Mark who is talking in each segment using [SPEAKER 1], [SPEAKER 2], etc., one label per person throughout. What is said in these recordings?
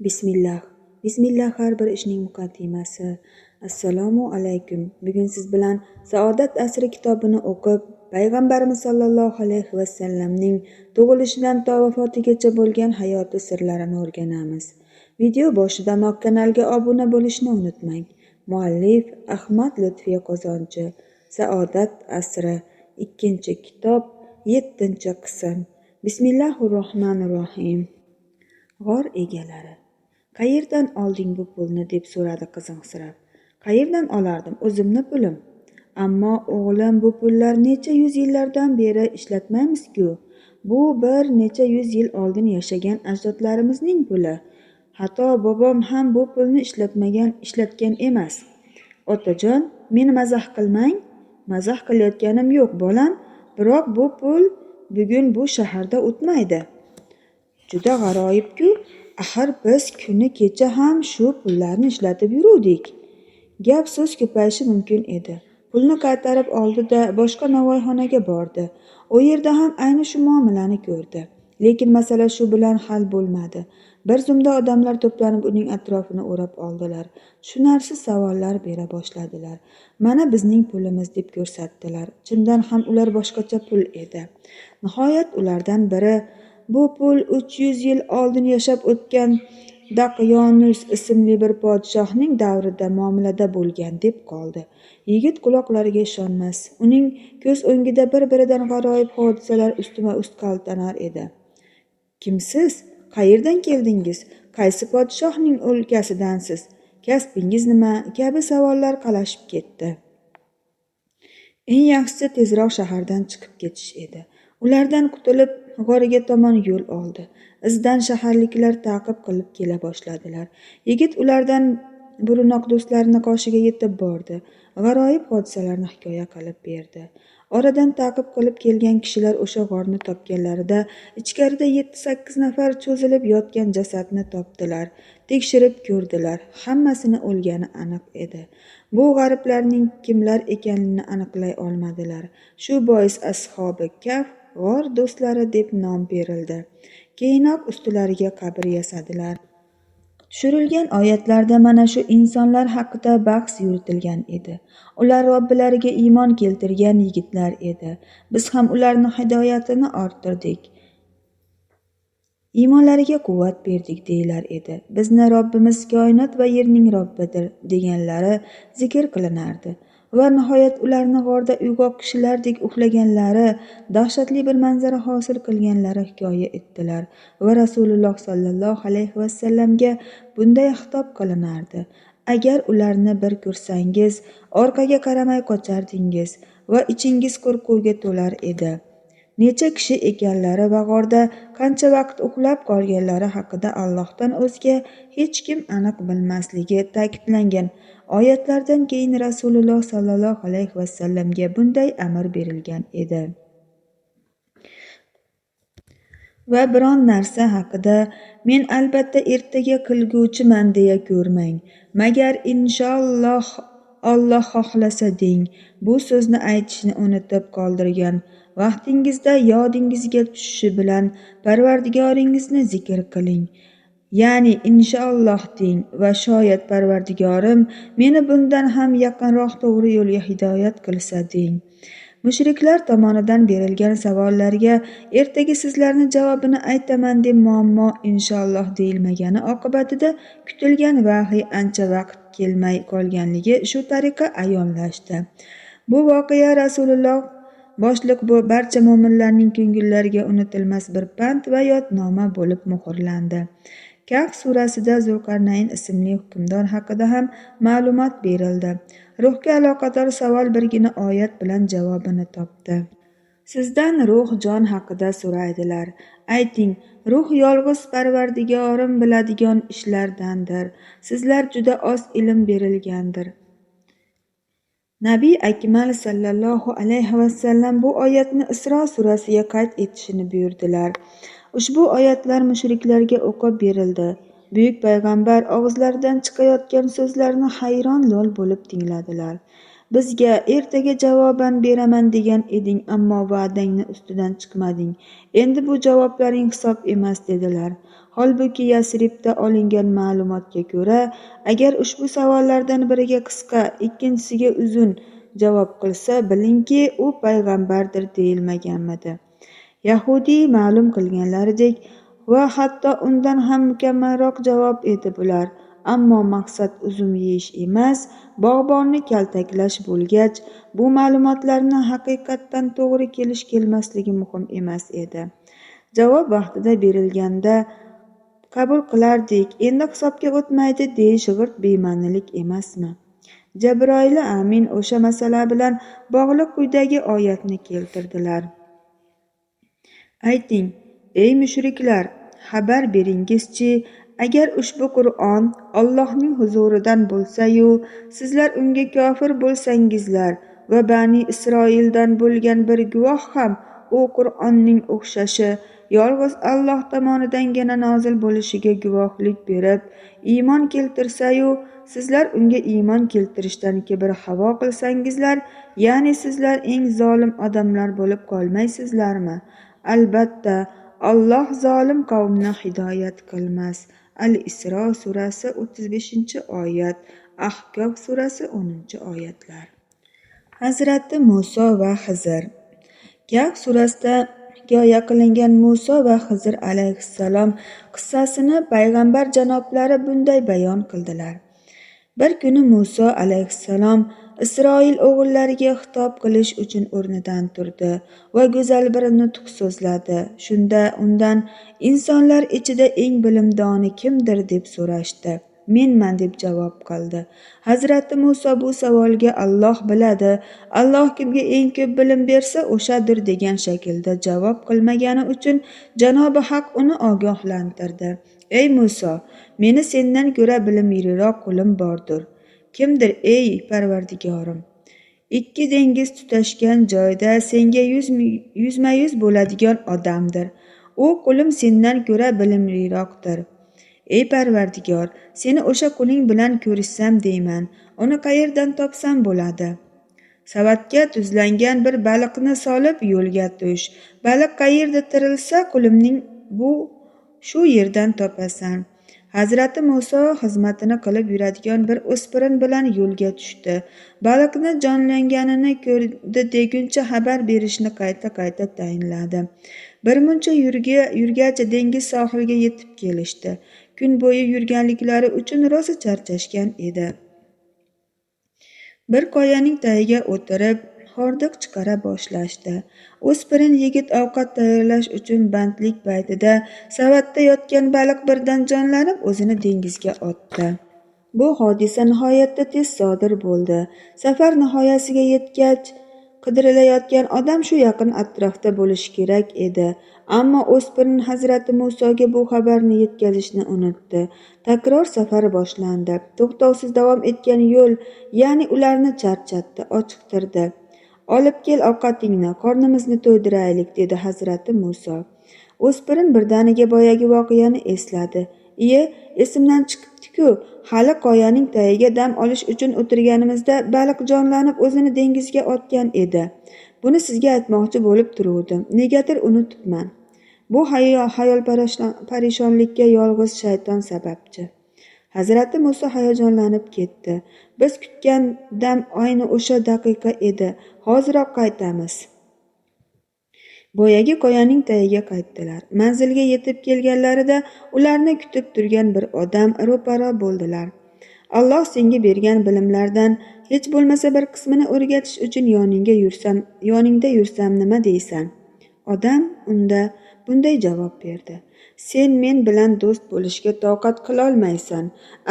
[SPEAKER 1] Bismillah. Bismillah har bir ishning muqaddimasi. Assalomu alaykum. Bugun siz bilan Saodat asri kitobini o'qib, Payg'ambarimiz sollallohu alayhi vasallamning tug'ilishidan to vafotigacha bo'lgan hayoti sirlarini o'rganamiz. Video boshidanoq kanalga obuna bo'lishni unutmang. Muallif Ahmad Lutfiy Qozonchi. Saodat asri 2-kitob 7-qism. Bismillahirrohmanirrohim. G'or egalari. Qayerdan olding bu pulni deb so'radi qiziqsirab. Qayerdan olardim, o'zimni pulim. Ammo o'g'lim, bu pullar necha yuz yillardan beri ishlatmaymiz-ku. Bu bir necha yuz yil oldin yashagan ajdodlarimizning puli. Hatto bobom ham bu pulni ishlatgan emas. Otajon, meni mazax qilmang. Mazax qilayotganim yo'q, bolam. Biroq bu pul bugun bu shaharda o'tmaydi. Juda g'aroyib-ku. Axir biz kuni kecha ham shu pullarni ishlatib yuruvdik. Gap so'z ko'payishi mumkin edi. Pulni qaytarib oldi-da, boshqa novvoyxonaga bordi. U yerda ham ayni shu muomalani ko'rdi. Lekin masala shu bilan hal bo'lmadi. Bir zumda odamlar to'planib uning atrofini o'rab oldilar. Tushunarsiz savollar bera boshladilar. Mana bizning pulimiz deb ko'rsatdilar. Chindan ham ular boshqacha pul edi. Nihoyat ulardan biri bu pul 300 yil oldin yashab o'tgan Daqyonus ismli bir podshohning davrida muomalada bo'lgan deb qoldi. Yigit quloqlariga ishonmas. Uning ko'z o'ngida bir-biridan g'aroyib hodisalar ustma-ust qaltanar edi. Kimsiz? Qayerdan keldingiz? Qaysi podshohning o'lkasidansiz? Kasbingiz nima? Kabi savollar qalashib ketdi. Eng yaxshisi tezroq shahardan chiqib ketish edi. Ulardan qutulib g'orga tomon yo'l oldi. Izdan shaharliklar ta'qib qilib kela boshladilar. Yigit ulardan burunroq do'stlarini qoshiga yetib bordi. G'aroyib hodisalarni hikoya qilib berdi. Oradan ta'qib qilib kelgan kishilar o'sha g'orni topganlarida ichkarida 7-8 nafar cho'zilib yotgan jasadni topdilar. Tekshirib ko'rdilar. Hammasini o'lgani aniq edi. Bu g'ariblarning kimlar ekanini aniqlay olmadilar. Shu bois ashobi kaf g'or do'stlari deb nom berildi. Keyinoq ustilariga qabr yasadilar. Tushirilgan oyatlarda mana shu insonlar haqida bahs yuritilgan edi. Ular Robbilariga iymon keltirgan yigitlar edi. Biz ham ularni hidoyatini orttirdik. Iymonlariga quvvat berdik deyilar edi. Bizni Robbimiz koinot va yerning Robbidir deganlari zikr qilinardi. Va nihoyat ularni g'orda uyg'oq kishilardek uxlaganlari, dahshatli bir manzara hosil qilganlari hikoya etdilar va Rasululloh sollallohu alayhi vasallamga bunday xitob qilinardi: Agar ularni bir ko'rsangiz, orqaga qaramay qochardingiz va ichingiz qo'rquvga to'lar edi. Necha kishi ekanlari va g'orda qancha vaqt uxlab qolganlari haqida Allohdan o'zga hech kim aniq bilmasligi ta'kidlangan oyatlardan keyin Rasululloh sollallohu alayhi vasallamga bunday amr berilgan edi. Va biron narsa haqida men albatta ertaga qilguvchiman deya ko'rmang. Magar inshaalloh Alloh xohlasa deng. Bu so'zni aytishni unutib qoldirgan vaqtingizda yodingizga tushishi bilan Parvardigoringizni zikr qiling. Ya'ni inshaalloh deng va shoyat Parvardigorim meni bundan ham yaqinroq to'g'ri yo'lga hidoyat qilsa deng. Mushriklar tomonidan berilgan savollarga ertaga sizlarni javobini aytaman deb muammo inshaalloh deyilmagani oqibatida kutilgan vahiy ancha vaqt kelmay qolganligi shu tariqa ayonlashdi. Bu voqea Rasululloh boshliq bu barcha mo'minlarning ko'ngillariga unutilmas bir pand va yodnoma bo'lib muhrlandi. Kahf surasida Zulqarnayn ismli hukmdor haqida ham ma'lumot berildi. Ruhga aloqador savol birgina oyat bilan javobini topdi. Sizdan ruh jon haqida so'raydilar. Ayting, ruh yolg'iz Parvardigorim biladigan ishlardandir. Sizlar juda oz ilm berilgandir. Nabiy Akmal sallallohu alayhi vasallam bu oyatni Isro surasiga qayd etishini buyurdilar. Ushbu oyatlar mushriklarga o'qib berildi. Buyuk payg'ambar og'izlaridan chiqayotgan so'zlarni hayron lol bo'lib tingladilar. Bizga ertaga javoban beraman degan eding, ammo va'dangni ustidan chiqmading. Endi bu javoblaring hisob emas dedilar. Holbuki Yasribda olingan ma'lumotga ko'ra, agar ushbu savollardan biriga qisqa, ikkinchisiga uzun javob qilsa, bilingki, u payg'ambardir deyilmaganmidi? Yahudiy ma'lum qilganlaridek va hatto undan ham mukammalroq javob edi bular. Ammo maqsad uzum yeyish emas, bog'bonni kaltaklash bo'lgach, bu ma'lumotlarni haqiqatdan to'g'ri kelish-kelmasligi muhim emas edi. Javob vaqtida berilganda qabul qilardik, endi hisobga o'tmaydi deyish g'irt bema'nilik emasmi? Jabroil amin o'sha masala bilan bog'liq quyidagi oyatni keltirdilar. Ayting, ey mushriklar, xabar beringizchi, agar ushbu Qur'on Allohning huzuridan bo'lsa-yu, sizlar unga kofir bo'lsangizlar va Bani Isroildan bo'lgan bir guvoh ham u Qur'onning o'xshashi yolg'iz Alloh tomonidangina nozil bo'lishiga guvohlik berib, iymon keltirsa-yu, sizlar unga iymon keltirishdan kibr havo qilsangizlar, ya'ni sizlar eng zolim odamlar bo'lib qolmaysizlarmi? Albatta, Alloh zolim qavmni hidoyat qilmas. Al-Isro surasi 35-oyat, Ahqof surasi 10-oyatlar. Hazrati Muso va Xizr. Kahf surasida hikoya qilingan Muso va Xizr alayhissalom qissasini payg'ambar janoblari bunday bayon qildilar. Bir kuni Muso alayhissalom Isroil o'g'illariga xitob qilish uchun o'rnidan turdi va go'zal bir nutq so'zladi. Shunda undan insonlar ichida eng bilimdoni kimdir deb so'rashdi. Menman deb javob qildi. Hazrati Muso bu savolga Alloh biladi, Alloh kimga eng ko'p bilim bersa o'shadir degan shaklda javob qilmagani uchun Janobi Haq uni ogohlantirdi. Ey Muso, meni sendan ko'ra bilimliroq qulim bordir. Kimdir ey Parvardigorim? Ikki dengiz tutashgan joyda senga yuzma-yuz bo'ladigan odamdir. U qulim sendan ko'ra bilimliroqdir. Ey Parvardigor, seni o'sha quling bilan ko'rishsam deyman. Uni qayerdan topsam bo'ladi? Savatga tuzlangan bir baliqni solib yo'lga tush. Baliq qayerda tirilsa, qulimning bu shu yerdan topasan. Hazrati Muso xizmatini qilib yuradigan bir o'spirin bilan yo'lga tushdi. Baliqni jonlanganini ko'rdi deguncha xabar berishni qayta-qayta tayinladi. Birmuncha yurgacha dengiz sohiliga yetib kelishdi. Kun bo'yi yurganliklari uchun rosa charchashgan edi. Bir qoyaning tagiga o'tirib, hordiq chiqara boshlashdi. O'spirin yigit ovqat tayyorlash uchun bandlik paytida savatda yotgan baliq birdan jonlanib o'zini dengizga otdi. Bu hodisa nihoyatda tez sodir bo'ldi. Safar nihoyasiga yetgach, qidirilayotgan odam shu yaqin atrofda bo'lishi kerak edi. Ammo o'spirin Hazrati Musoga bu xabarni yetkazishni unutdi. Takror safar boshlandi. To'xtovsiz davom etgan yo'l, ya'ni ularni charchatdi, ochiqtirdi. Olib kel ovqatingni, qornimizni to'ydiraylik, dedi Hazrati Muso. O'spirin birdaniga boyagi voqeani esladi. Iye, esimdan chiqibdi-ku, hali qoyaning tagiga dam olish uchun o'tirganimizda baliq jonlanib o'zini dengizga otgan edi. Buni sizga aytmoqchi bo'lib turuvdim. Negadir unutibman. Bu xayol parishonlikka yolg'iz shayton sababchi. Hazrati Muso hayajonlanib ketdi. Biz kutgan dam ayni o'sha daqiqa edi. Hoziroq qaytamiz. Boyagi qoyaning tagiga qaytdilar. Manzilga yetib kelganlarida ularni kutib turgan bir odam ro'para bo'ldilar. Alloh senga bergan bilimlardan hech bo'lmasa bir qismini o'rgatish uchun yoningda yursam nima deysan? Odam unda bunday javob berdi. Sen men bilan do'st bo'lishga toqat qilolmaysan.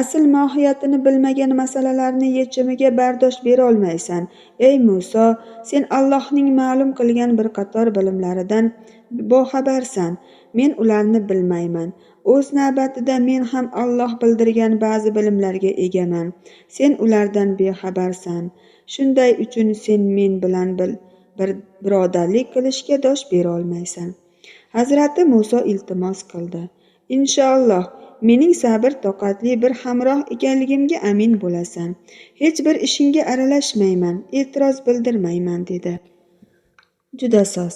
[SPEAKER 1] Asl mohiyatini bilmagan masalalarni yechimiga bardosh berolmaysan. Ey Muso, sen Allohning ma'lum qilgan bir qator bilimlaridan boxabarsan. Men ularni bilmayman. O'z navbatida men ham Alloh bildirgan ba'zi bilimlarga egaman. Sen ulardan bexabarsan. Shunday uchun sen men bilan bir birodarlik qilishga dosh berolmaysan. Hazrati Muso iltimos qildi. Inshaalloh, mening sabr toqatli bir hamroh ekanligimga amin bo'lasan. Hech bir ishingga aralashmayman, e'tiroz bildirmayman, dedi. Juda soz.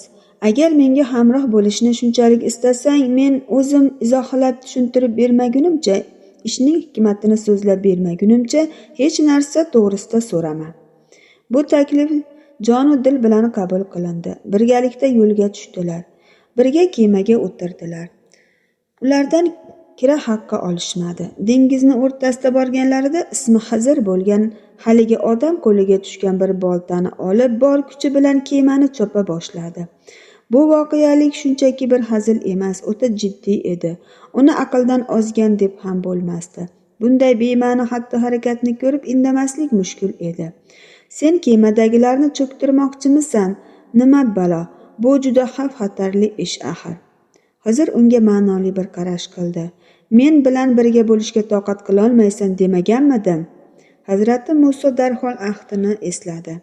[SPEAKER 1] Agar menga hamroh bo'lishni shunchalik istasang, men o'zim izohlab tushuntirib bermagunimcha, ishning hikmatini so'zlab bermagunimcha hech narsa to'g'risida so'rama. Bu taklif jonu dil bilan qabul qilindi. Birgalikda yo'lga tushdilar. Birga kemaga o'tirdilar. Ulardan kira haqqi olishmadi. Dengizni o'rtasida borganlarida ismi Xizr bo'lgan haligi odam qo'liga tushgan bir boltani olib, bor kuchi bilan kemani chopa boshladi. Bu voqealik shunchaki bir hazil emas, o'ta jiddiy edi. Uni aqldan ozgan deb ham bo'lmasdi. Bunday bema'ni xatti-harakatni ko'rib indamaslik mushkul edi. Sen kemadagilarni cho'ktirmoqchimisan? Nima balo? Bu juda xavf-xatarli ish axir. Hozir unga ma'noli bir qarash qildi. Men bilan birga bo'lishga toqat qilolmaysan demaganmidim? Hazrati Muso darhol ahdini esladi.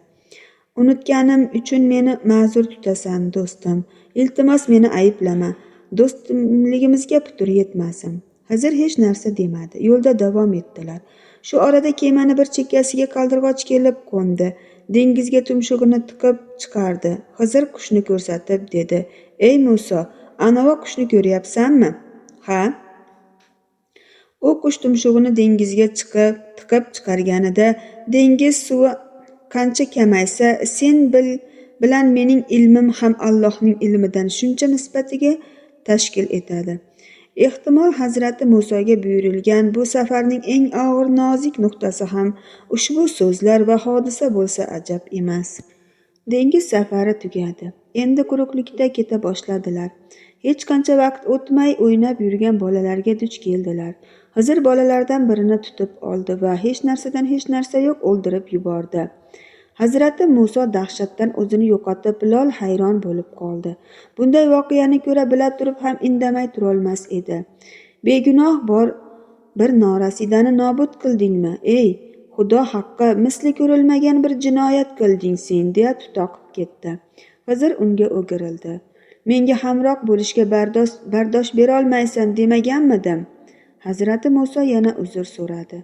[SPEAKER 1] Unutganim uchun meni ma'zur tutasan, do'stim. Iltimos, meni ayblama. Do'stligimizga putur yetmasin. Hozir hech narsa demadi. Yo'lda davom etdilar. Shu orada kemani bir chekkasiga qaldirg'och kelib qo'ndi. Dengizga tumshug'ini tiqib chiqardi. Hozir qushni ko'rsatib dedi: "Ey Muso, anavi qushni ko'ryapsanmi?" "Ha." U qush tumshug'ini dengizga tiqib chiqarganida dengiz suvi qancha kamaysa, sen bilan mening ilmim ham Allohning ilmidan shuncha nisbatiga tashkil etadi. Ehtimol Hazrati Musoga buyurilgan bu safarning eng og'ir nozik nuqtasi ham ushbu so'zlar va hodisa bo'lsa ajab emas. Dengiz safari tugadi. Endi quruqlikda keta boshladilar. Hech qancha vaqt o'tmay o'ynab yurgan bolalarga duch keldilar. Hozir bolalardan birini tutib oldi va hech narsadan hech narsa yo'q o'ldirib yubordi. Hazrati Muso dahshatdan o'zini yo'qotib, lol hayron bo'lib qoldi. Bunday voqeani ko'ra bila turib ham indamay turolmas edi. Begunoh bor bir norasidani nobud qildingmi? Ey, Xudo haqqi, misli ko'rilmagan bir jinoyat qilding sen, deya tutoqib ketdi. Hozir unga o'girildi. Menga hamroh bo'lishga bardosh berolmaysan demaganmidim? Hazrati Muso yana uzr so'radi.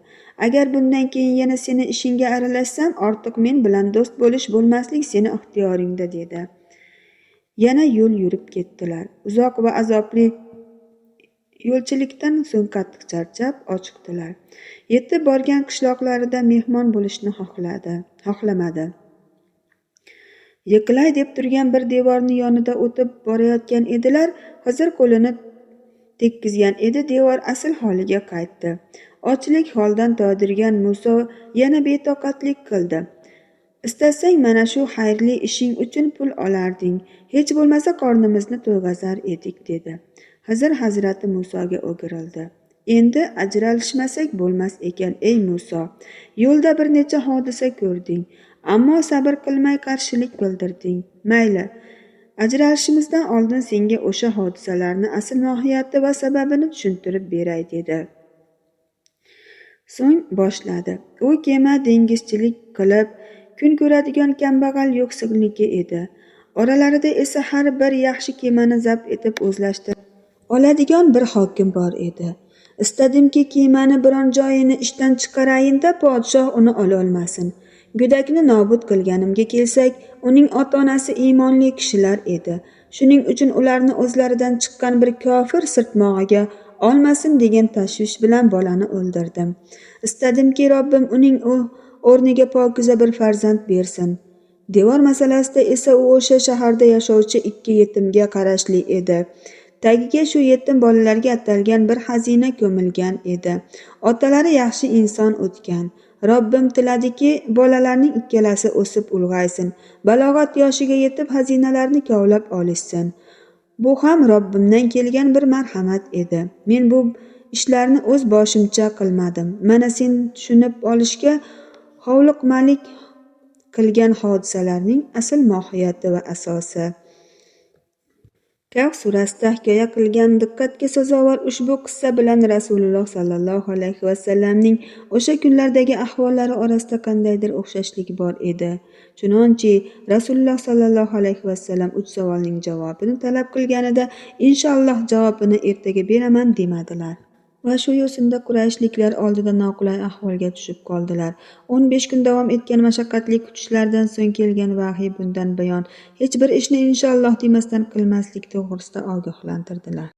[SPEAKER 1] Agar bundan keyin yana seni ishingga aralashsam, ortiq men bilan do'st bo'lish bo'lmaslik seni ixtiyoringda, dedi. Yana yo'l yurib ketdilar. Uzoq va azobli yo'lchilikdan so'ng qattiq charchab ochiqdilar. Yetib borgan qishloqlarida mehmon bo'lishni xohlamadi. Yiqilay deb turgan bir devorni yonida o'tib borayotgan edilar. Hozir qo'lini tekkizgan edi, devor asl holiga qaytdi. Ochlik holdan toydirgan Muso yana betoqatlik qildi. Istasang mana shu xayrli ishing uchun pul olarding. Hech bo'lmasa qornimizni to'yg'azar edik, dedi. Hozir Hazrati Musoga o'girildi. Endi ajralishmasak bo'lmas ekan, ey Muso. Yo'lda bir necha hodisa ko'rding, ammo sabr qilmay qarshilik bildirding. Mayli, ajralishimizdan oldin senga o'sha hodisalarni asl mohiyati va sababini tushuntirib beray, dedi. So'ng boshladi. U kema dengizchilik qilib kun ko'radigan kambag'al yo'qsilniki edi. Oralarida esa har bir yaxshi kemani zabt etib o'zlashtirib oladigan bir hokim bor edi. Istadimki kemani biron joyini ishdan chiqarayinda podshoh uni ololmasin. Go'dakni nobud qilganimga kelsak, uning ota-onasi iymonli kishilar edi. Shuning uchun ularni o'zlaridan chiqqan bir kofir sirtmog'iga olmasin degan tashvish bilan bolani o'ldirdim. Istadimki Robbim uning o'rniga pokiza bir farzand bersin. Devor masalasida esa u o'sha shaharda yashovchi 2 yetimga qarashli edi. Tagiga shu yetim bolalarga atalgan bir xazina ko'milgan edi. Otalari yaxshi inson o'tgan. Robbim tiladiki, bolalarning ikkalasi o'sib ulg'aysin, balog'at yoshiga yetib xazinalarni kovlab olishsin. Bu ham Robbimdan kelgan bir marhamat edi. Men bu ishlarni o'z boshimcha qilmadim. Mana sen tushunib olishga hovliqmalik qilgan hodisalarning asl mohiyati va asosi. Kahf surasida hikoya qilgan diqqatga sazovor ushbu qissa bilan Rasululloh sallallohu alayhi vasallamning o'sha kunlardagi ahvollari orasida qandaydir o'xshashlik bor edi. Chunonchi Rasululloh sallallohu alayhi vasallam 3 savolning javobini talab qilganida inshaalloh javobini ertaga beraman demadilar. Va shu yo'sinda qurayshliklar oldida noqulay ahvolga tushib qoldilar. 15 kun davom etgan mashaqqatli kutishlardan so'ng kelgan vahiy bundan buyon hech bir ishni inshoolloh demasdan qilmaslik to'g'risida ogohlantirdilar.